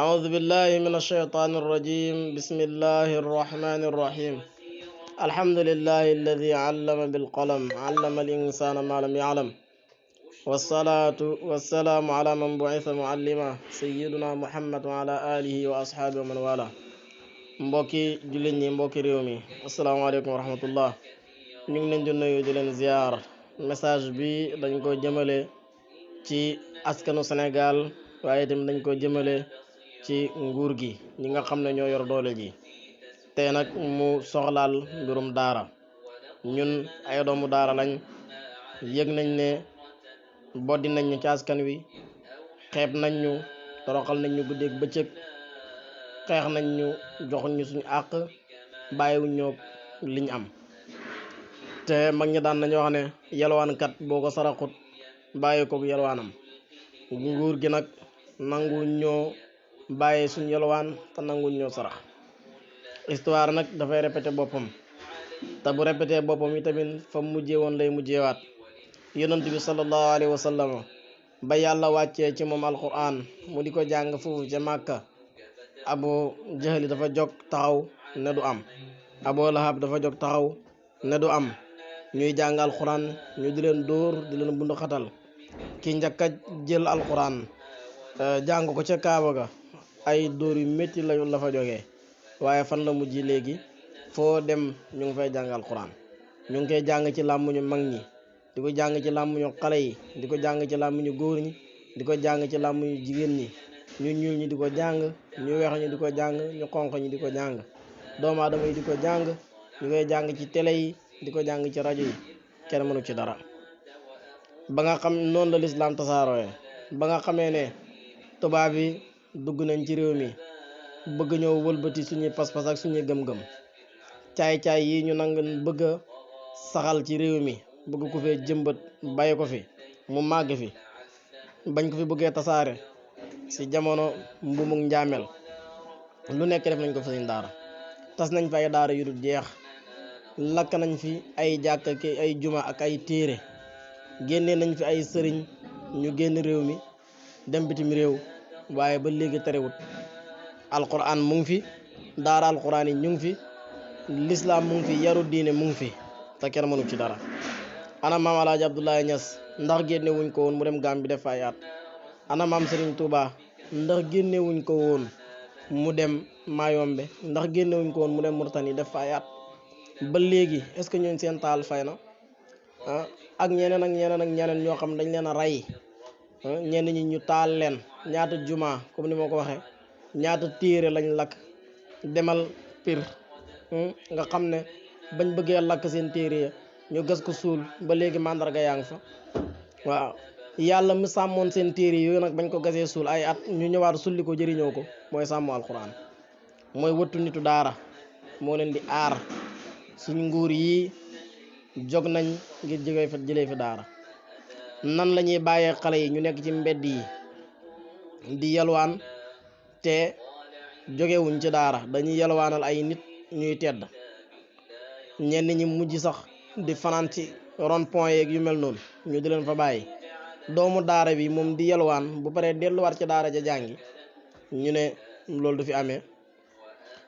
أعوذ بالله من الشيطان الرجيم بسم الله الرحمن الرحيم الحمد لله الذي علم بالقلم علم الإنسان ما لم يعلم والصلاة والسلام على من بعث معلما سيدنا محمد وعلى آله وأصحابه ومن والاه mbokki jullit ñi mbokki réew mi asalaamaaleykum wa rahmatullah ñu ngi leen di nuyu di leen ziar message bi dañ ko jëmale ci askanu Sénégal waaye tamit dañ ko jëmale ci nguur gi ñi nga xam ne ñoo yor doole ji te nag mu soxlaal mbirum daara ñun ay doomu daara lañ yëg nañ ne boddi nañ ñu ci askan wi xeeb nañ ñu toroxal nañ ñu guddeeg bëccëg xeex nañ ñu joxuñ ñu suñu àq bàyyiwuñ ñoo liñ am te mag ñi daan nañu wax ne yalwaankat boo ko saraxut bàyyi ko yalwaanam nguur gi nag nangu ñoo bàyyi suñ yalwaan te nanguñ ñoo sarax histoire nag dafay répété boppam te bu répété boppam yi tamit fa mujjee woon lay mujjeewaat yonent bi sallallahu alayhi wa sallam ba yàlla wàccee ci moom alquran mu di ko jàng foofu ca Màkka Abu Jahli dafa jóg taxaw ne du am Abu Lahab dafa jóg taxaw ne du am ñuy jàng alquran ñu di leen dóor di leen bundu xatal ki njëkk a jël alquran jàng ko ca Kaaba ga ay dóor yu métti la fa jógee waaye fan la mujj léegi foo dem ñu ngi fay jàng alquran ñu ngi koy jàng ci làmmuñu mag ñi di ko jàng ci làmmuñu xale yi di ko jàng ci làmmuñu góor ñi di ko jàng ci làmmuñu jigéen ñi ñu ñuul ñi di ko jàng ñu weex ñi di ko jàng ñu xonq ñi di ko jàng doomu aadama yi di ko jàng ñu koy jàng ci télé yi di ko jàng ci rajo yi kenn mënu ci dara ba nga xam noonu la lislaam tasaarooye ba nga xamee ne tubaab yi dugg nañ ci réew mi bëgg ñoo wëlbati suñuy pas-pas ak suñuy gëm-gëm caay-caay yi ñu nang bëgg a saxal ci réew mi bëgg ko fee jëmbat bàyyi ko fi mu màgg fi bañ ko fi bëggee tasaare si jamono mbumuk njaamel lu nekk def nañ ko fi suñ daara tas nañ fi ay daara yu dul jeex lakk nañ fi ay jàkk ak ay juma ak ay téere génnee nañ fi ay sëriñ ñu génn réew mi dem bitim réew waaye ba léegi terewut alquran mu ngi fi daara alquran yi ñu ngi fi lislaam mu ngi fi yaru diine mu ngi fi te kenn mënu ci dara ana maam alaaji Abdoulaye Niass ndax génne wuñ ko woon mu dem Gàmbi def ay at ana maam Serigne Touba ndax génne wuñ ko woon mu dem Mayombe ndax génne wuñ ko woon mu dem Murtani def ay at ba léegi est-ce que ñooñ seen taal fay na ak ñeneen ak ñeneen ak ñeneen ñoo xam dañ leen a rey ñenn ñi ñu taal leen ñaata juma comme ni ma ko waxee ñaata téere lañ lakk demal Pire nga xam ne bañ bëggee lakk seen téere ya ñu gas ko suul ba léegi màndarga yaa ngi fa waaw yàlla mu sàmmoon seen téere yooyu nag bañ ko gasee suul ay at ñu ñëwaat sulli ko jëriñoo ko mooy sàmm alquran mooy wëttu nitu daara moo leen di aar suñ nguur yi jóg nañ ngir jëlee fi daara nan la ñuy bàyyee xale yi ñu nekk ci mbedd yi di yalwaan te jógewuñ ci daara dañuy yalwaanal ay nit ñuy tedd ñenn ñi mujj sax di fanaan ci rond point yeeg yu mel noonu ñu di leen fa bàyyi doomu daara bi moom di yalwaan bu paree delluwaat ci daara ja jàngi ñu ne loolu du fi amee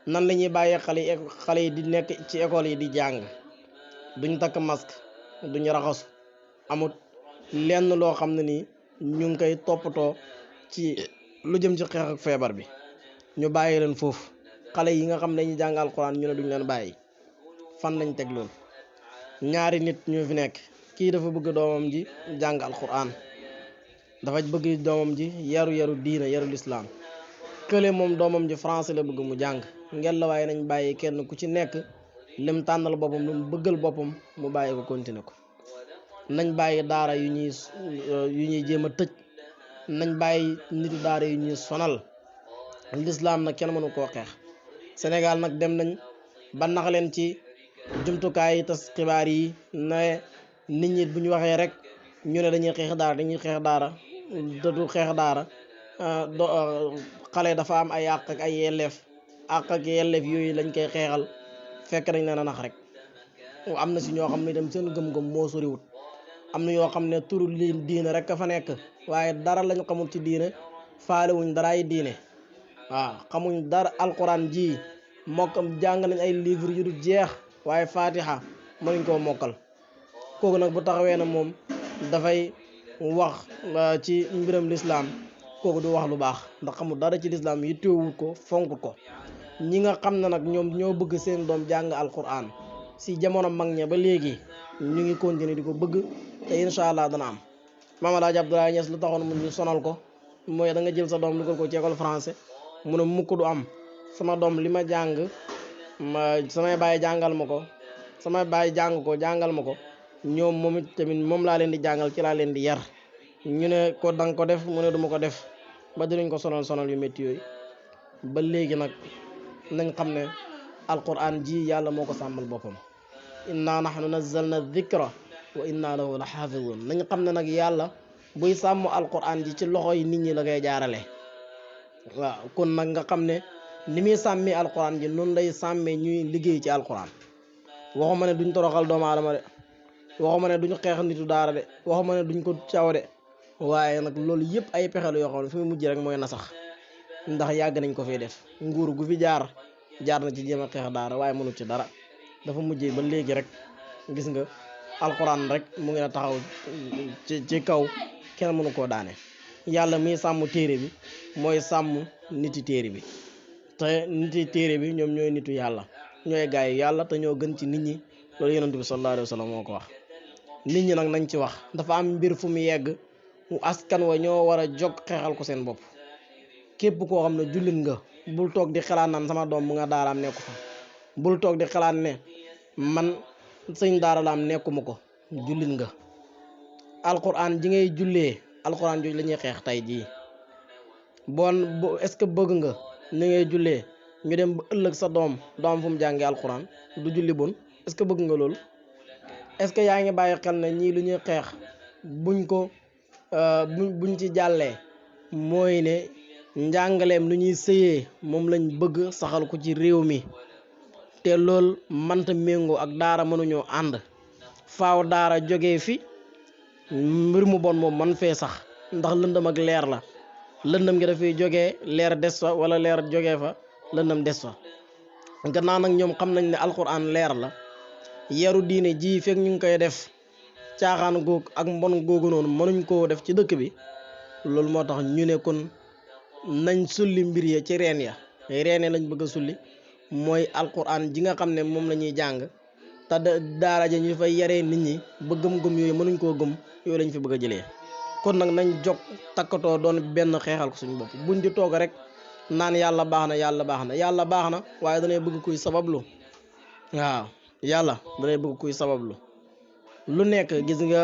nan la ñuy bàyyee xale yi di nekk ci école yi di jàng duñ takk masque duñ raxasu amut lenn loo xam ne nii ñu ngi koy toppatoo ci lu jëm ci xeex ak feebar bi ñu bàyyi leen foofu xale yi nga xam ne dañuy jàng alxuraan ñu ne duñ leen bàyyi fan lañ teg loolu ñaari nit ñu fi nekk kii dafa bëgg doomam ji jàng alxuraan dafa bëgg doomam ji yaru diina yaru lislaam kële moom doomam ji français la bëgg mu jàng ngel la waaye nañ bàyyi kenn ku ci nekk lim tànnal boppam lu mu bëggal boppam mu bàyyi ko continuer ko nañ bàyyi daara yu ñuy jéem a tëj nañ bàyyi nitu daara yu ñuy sonal lislaam nag kenn mënu koo xeex Sénégal nag dem nañ ba nax leen ci jumtukaay tas xibaar yi ne nit ñi bu ñu waxee rek ñu ne dañuy xeex daara te du xeex daara xale dafa am ay àq ak ay yelleef yooyu lañ koy xeexal fekk dañ leen a nax rek am na si ñoo xam ne dem seen gëm-gëm moo soriwut am na yoo xam ne turu diine rek a fa nekk waaye dara lañ xamul ci diine faale wuñ daraay diine waaw xamuñ dara alquran ji mokkam jàng nañ ay livre yu du jeex waaye fatiha mënuñ koo mokkal kooku nag bu taxawee na moom dafay wax ci mbiram lislaam kooku du wax lu baax ndax xamul dara ci lislaam yittewul ko fonk ko ñi nga xam ne nag ñoom ñoo bëgg seen doom jàng alquran si jamono mag ña ba léegi ñu ngi continuer di ko bëgg te incha allah dana am Maam Alaaji Abdoulaye Niass lu taxoon mu ñu sonal ko mooy da nga jël sa doom dugal ko ci école français mu ne mukk du am sama doom li ma jàng samay bàyyi jàngal ma ko samay bàyyi jàng ko jàngal ma ko ñoom moom it tamit moom laa leen di jàngal ci laa leen di yar ñu ne ko danga ko def mu ne duma ko def ba dinañ ko sonal yu métti yooyu ba léegi nag nañ xam ne alquran ji yàlla moo ko sàmmal boppam inna nahnu nazzalna dhikra wa inna lahu la xaafidun nañ xam ne nag yàlla buy sàmm alquran ji ci loxo yi nit ñi la koy jaarale waaw kon nag nga xam ne ni muy sàmmee alquran ji noonu lay sàmmee ñuy liggéey ci alquran waxuma ne duñ toroxal doomu aadama de waxuma ne duñ xeex nitu daara de waxuma ne duñ ko caw de waaye nag loolu yëpp ay pexe la yoo xam ne fi mu mujj rek mooy na sax ndax yàgg nañ ko fee def nguur gu fi jaar na ci jéem a xeex daara waaye mënu ci dara dafa mujjee ba léegi rek gis nga alquran rek mu ngi a taxaw ci kaw kenn mënu koo daane yàlla muy sàmm téere bi mooy sàmm niti téere bi te niti téere bi ñoom ñooy nitu yàlla ñooy gaay yi yàlla te ñoo gën ci nit ñi loolu yonent bi sallallahu alayhi wa sallam moo ko wax nit ñi nag nañ ci wax dafa am mbir fu mu yegg mu askan wa ñoo war a jóg xeexal ko seen bopp képp koo xam ne jullit nga bul toog di xalaat naan sama doom mu nga daaraam nekku fa bul toog di xalaat ne man sëñ daara laam nekkuma ko jullit nga alquran ji ngay jullee alquran jooju la ñuy xeex tey jii est-ce que bëgg nga ni ngay jullee ñu dem ba ëllëg sa doom fu mu jàngee alquran du julli bon est-ce que bëgg nga loolu est-ce que yaa ngi bàyyi xel ne ñii lu ñuy xeex buñ ci jàllee mooy ne njàngaleem lu ñuy sëyee moom lañ bëgg saxal ko ci réew mi te lool mënta méngoo ak daara mënuñoo ànd faaw daara jógee fi mbir mu bon moom man fee sax ndax lëndëm ak leer la lëndëm gi dafay jógee leer des fa wala leer jógee fa lëndëm des fa gannaaw nag ñoom xam nañ ne alquran leer la yaru diine ji fekk ñu ngi koy def caaxaan góog ak mbon googu noonu mënuñ koo def ci dëkk bi loolu moo tax ñu ne kon nañ sulli mbir ya ci reen ya lañ bëgg a sulli mooy alquran ji nga xam ne moom la ñuy jàng te daara ja ñu fay yaree nit ñi ba gëm-gëm yooyu mënuñ koo gëm yooyu lañ fi bëgg a jëlee kon nag nañ jog takkatoo doon benn xeexal ko suñu bopp buñ di toog rek naan yàlla baax na waaye danay bëgg kuy sabablu waaw yàlla danay bëgg kuy sabablu lu nekk gis nga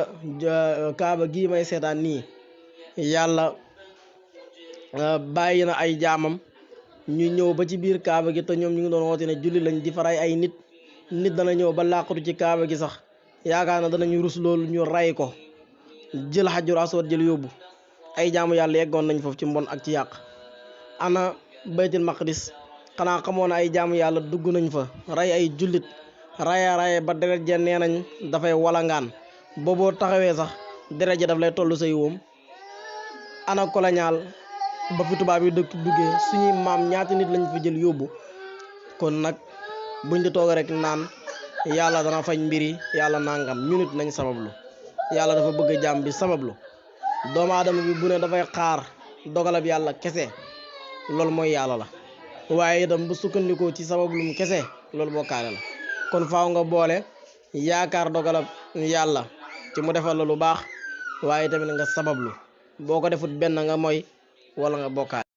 kaaba gii may seetaan nii yàlla bàyyi na ay jaamam ñu ñëw ba ci biir kaaba gi te ñoom ñu ngi doon woote ne julli lañ di faray ay nit dana ñëw ba làqatu ci kaaba gi sax yaakaar na danañu rus loolu ñu ray ko jël xajur aswad jël yóbbu ay jaamu yàlla yeggoon nañ foofu ci mbon ak ci yàq ana baytul maqdis xanaa xamoon ay jaamu yàlla dugg nañ fa ray ay jullit raye ba deret ja nee nañ dafay walangaan booboo taxawee sax deret ja daf lay toll say wóom ana colonial ba fi tubaab yi dëkk duggee suñuy maam ñaata nit lañ fa jël yóbbu kon nag buñ di toog rek naan yàlla dana fañ mbiri yàlla nangam ñu nit nañ sabablu yàlla dafa bëgg jaam bi sabablu doomu aadama bi bu ne dafay xaar dogalab yàlla kese loolu mooy yàlla la waaye itam bu sukkandikoo ci sabablum kese loolu bokkaale la kon faaw nga boole yaakaar dogalab yàlla ci mu defal la lu baax waaye tamit nga sabablu boo ko defut benn nga mooy wala nga bokkaale.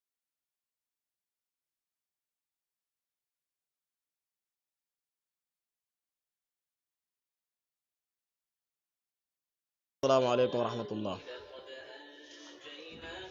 Asalaamaaleykum wa rahmatullah.